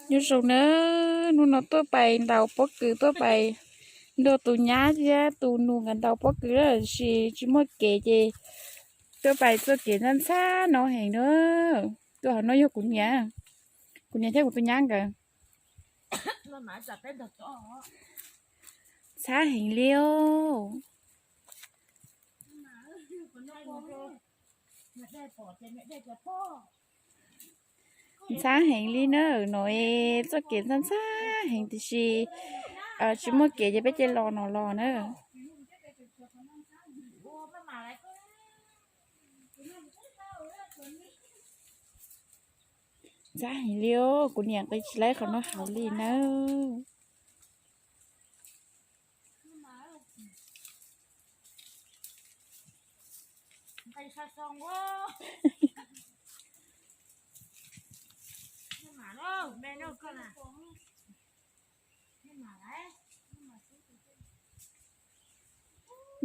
Nyob zoo na, hnub no tuaj pais ntaus pob kws, tuaj pais nrog tus nyab thiab tus nus nkawd ntaus pob kws lawm, tiam sis tsis muaj kev ces tuaj pais txoj kev ntxhab ntxhab no heev na. Tus hauv no yog kuv niam, kuv niam thiab kuv tus nyab nkawd. Ntxhab heev li os. Ntxhab heev li na, no txoj kev ntxhab ntxhab heev tiam sis tsis muaj kev ces peb cia li los no los na. Ntxhab heev li os, kuv niam nqis tsis laib qhov no hauv li nawb.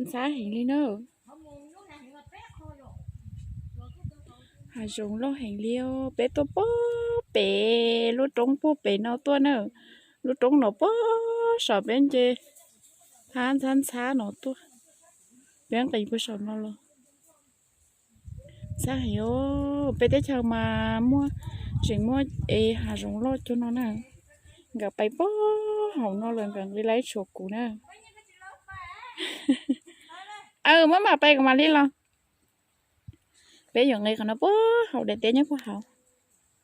Ntxhab heev li na. Hav zoov loj heev li os, peb tuaj puag pem lub roob puag pem no tuaj na. Lub roob no puag saum peb nce, hab ntxhab ntxhab no tuaj. Peb nqis puag saum no los. Ntxhab heev os, peb teb chaws mas muaj, tseem muaj es hav zoov loj cuag no na. Nkawd pais puag hauv no lawm nkawd nqis laib tshuav kuv na. Aw, maj mam pais kuv mam li los. Peb yuav nqis qhov no puag hauv daim teb nyob puag hauv.